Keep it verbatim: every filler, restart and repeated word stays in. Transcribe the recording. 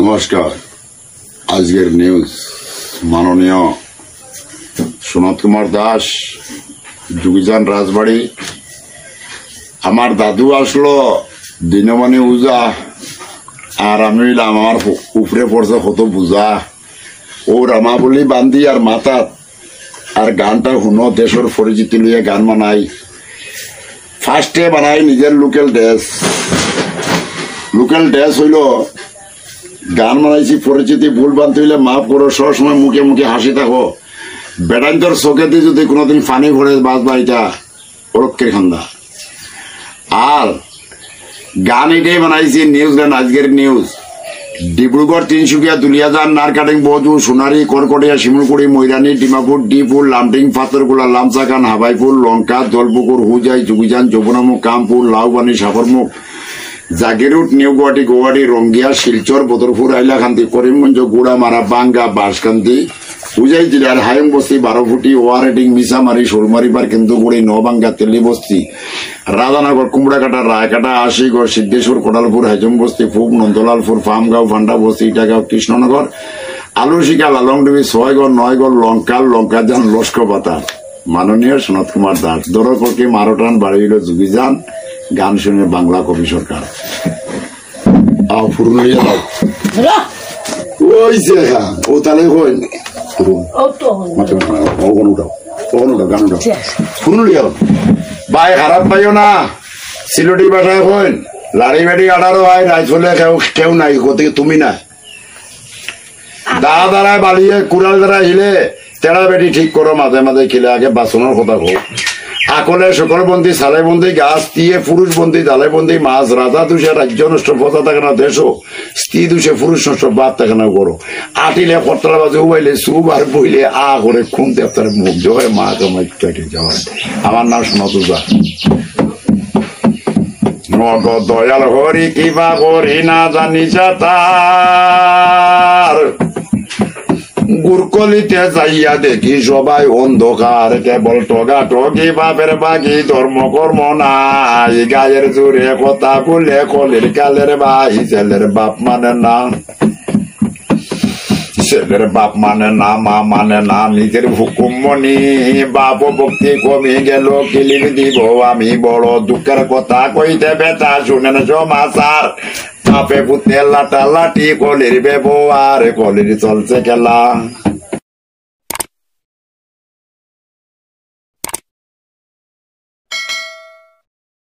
নমস্কার। আজকের নিউজ, মাননীয় সনত কুমার দাস, যোগীজান রাজবাড়ি। আমার দাদু আসলো দিনমণি উজা, আর আমি অইলাম আমার ফু-, উপরে পড়ছে কত বুঝা। ও রামাবলী বান্দি আর মাথাত আর গানটা হুনো, দেশর পরিচিতি লইয়া গান বানাই। ফার্স্টে বানাই নিজের লোকাল ড্রেস। লোকাল ড্রেস অইলো গান বানাইছি, পরিচিতি ভুল ভ্রান্তি অইলে মাফ করো, সবসময় মুখে মুখে হাসি থাকো। বেটাইন্তর চোখেদি যদি কোনোদিন পানি পড়ে, বাঁচবা ইটা রক্ষের খান্দা। আর গান এটাই বানাইছি, নিউজ গান, আজকের নিউজ। ডিব্রুগড়, তিনসুকিয়া, দুলিয়াজান, নারকাটিং, বজু, সোনারি, কড়কড়িয়া, শিমুলকুড়ি, মৈরানি, ডিমাপুর, ডিপুর, লামডিং, পাথরকুলা, লামসাকান, হাবাইপুর, লঙ্কা, দলপুকুর, হুজাই, জুগিজান, যমুনামুখ, কামপুর, লাউবানি, সাপরমুখ, জাগিরোড, নিউ গুয়াহাটি, গুয়াহাটি, রঙ্গিয়া, শিলচর, বদরপুর, হাইলাকান্দি, করিমগঞ্জ, গুড়ামারা, বাঙ্গা, বাঁশকান্দি, হুজাই জিলার হায়ং বস্তি, বারোফুটি, ওয়ারেডিং, মিছামারি, শৌলমারি, বারকেন্দুগুড়ি, নবাঙ্গা, তেলিবস্তি, রাধানগর, কুমড়াকাটা, রায়কাটা, আশিগড়, সিদ্ধেশ্বর, কোটালপুর, হাজম বস্তি, ফুব, নন্দলালপুর, ফার্মগাঁও, ফান্ডা বস্তি, ইটাগাঁও, কৃষ্ণনগর, আলুশিকা, লালংডুবি, ছয়গড়, নয়গড়, লঙ্কা, লঙ্কাজান, লস্কর বাতার। মাননীয় সনত কুমার দাস, দরকরকে মারোটান বাড়ি অইলো জুগিজান, গান শুনে বাংলা কবি সরকার। আও, ফুরুন লইয়া যাও। ওই যে, হ্যাঁ, ও তাহলে কই? ফুরুন। ও তো হন। মাত্র না, ও কোন উঠাও, ও কোন উঠাও, গান উঠাও। ঠিক আছে। ফুরুন লইয়া যাও। ভাই, খারাপ পাইও না। সিলেটি ভাষায় কইন, লাড়ি বেটি আঠারো হয়, রাইজ বলে কেউ, কেউ নাই, কোথায় তুমি না। দা দাঁড়ায় বালিয়ে, কুড়াল দাঁড়ায় হিলে, তেড়া বেটি ঠিক করো মাঝে মাঝে খিলে, আগে বাসনর কথা কও। আকলে শুকর বন্দি, সালে বন্দি গাছ, তিয়ে পুরুষ বন্দি, জালে বন্দি মাছ, রাজা দুষে রাজ্য নষ্ট, প্রজা থাকে না দেশও, স্ত্রী দুষে পুরুষ নষ্ট, বাদ থাকে না করো। আটিলে কতটা বাজে উবাইলে, সুব আর বইলে, আ করে খুন দেবতার মুখ জয় মা কামাই কেটে যাওয়ার। আমার নাম সনাতন দা। নগ দয়াল হরি কিবা করি না জানি যা তার। গুরকলিতে যাইয়া দেখি সবাই অন্ধকার, কেবল টগা টগি বাপের বাগি ধর্ম কর্ম নাই। গায়ের জোরে কথা বলে কলির কালের ভাই, ছেলের বাপ মানে না। ছেলের বাপ মানে না, মা মানে না, নিজের হুকুম মনি, বাপ ভক্তি কমি গেল, কিলির দিব আমি বড় দুঃখের কথা কইতে বেটা শুনেন সমাচার। বাপে পুতে লাটালাটি কলির ব্যবহার, কলির চলছে খেলা।